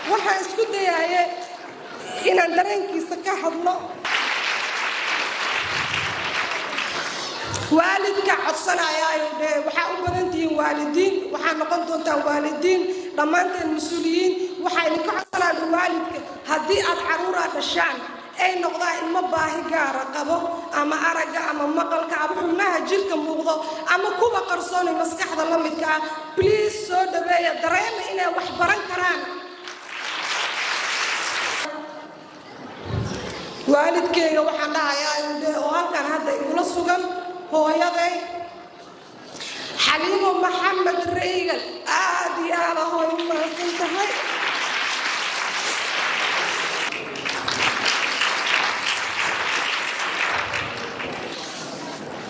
Waxaan isku dayaye inaan dareenkiisa ka hadlo. Waalidka codsanayaayo dhehe, waxaa u badan tihiin waalidiin, waxaa noqon doontaan waalidiin, dhammaanteen mas-uuliyiin. Waxaa idinka codsanaya waalidka, haddii aad carruuraa dhashaan ay noqdaan ilmo baahi gaara qabo, ama aragga ama maqalka ama xubnaha jirka muuqdo ama kuwa qarsoonay maskaxda la midka ah, please soo dhaweeya, dareema inay wax baran karaan. Waalidkeyga waxaan dhahayaa dhe oo halkan hadda igula sugan, hooyaday Xaliimo Maxamed Reygal, aad iyo aada hooy u mahadsan tahay.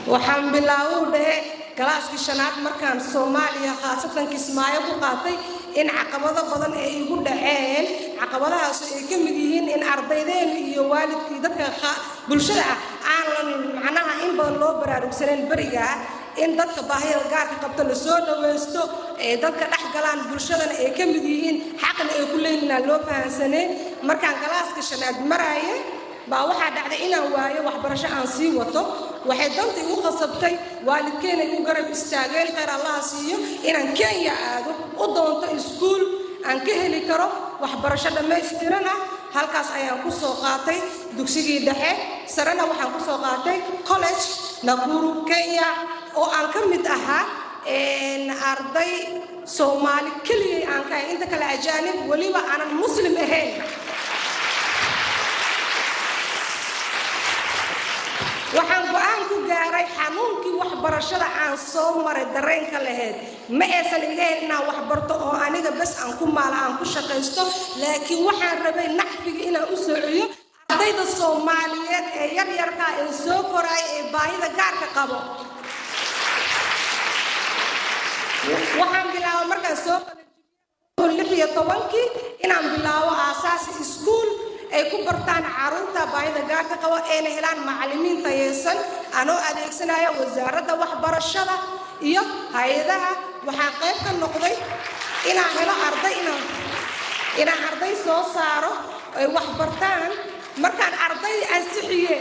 Waxaan bilaawuu dhehe galaaskii shanaad markaan Soomaaliya, khaasatan Kismaayo, ku qaatay in caqabado badan ay igu dhaceen. Caqabadahaas ay ka mid yihiin in ardaydeenu iyo waalidkii dadka bulshada ah aan la macnaha in badan loo baraarugsaneen berigaa in dadka baahida gaarka qabta la soo dhawaysto, ee dadka dhex galaan bulshadana ay ka mid yihiin, xaqna ay ku leeyihiin aan loo fahansaneen. Markaan galaaska shanaad maraaye baa waxaa dhacday inaan waayo waxbarasho aan sii wato. Waxay danta igu khasabtay, waalidkeena igu garab istaageen, khayr Allaha siiyo, inaan Kenya aado, u doonto iskuul aan ka heli karo waxbarasho dhammaystiran ah. Halkaas ayaan ku soo qaatay dugsigii dhexe, sarena waxaan ku soo qaatay college Nakuru, Kenya, oo aan ka mid ahaa arday Soomaali keligay aan ka ahay, inta kale ajaanib, weliba aanan Muslim ahayn. Waxaan go-aan ku gaaray xanuunkii waxbarashada aan soo maray dareenka lahayd ma aysan iga helin inaan waxbarto oo aniga bes aan ku maala, aan ku shaqaysto, laakiin waxaan rabay nacfiga inaan u soociyo ardayda Soomaaliyeed ee yaryarka ee soo koraaya ee baahida gaarka qabo. Waxaan bilaabay markaan soo 16-kii inaan bilaabo aasaasi iskuul ay ku bartaan carruurta baahida gaarka qabo, ayna helaan macallimiin tayeysan, anoo adeegsanaya wasaaradda waxbarashada iyo hay-adaha. Waxaan qayb ka noqday inaan helo arday, inaan arday soo saaro ay wax bartaan. Markaan arday ansixiye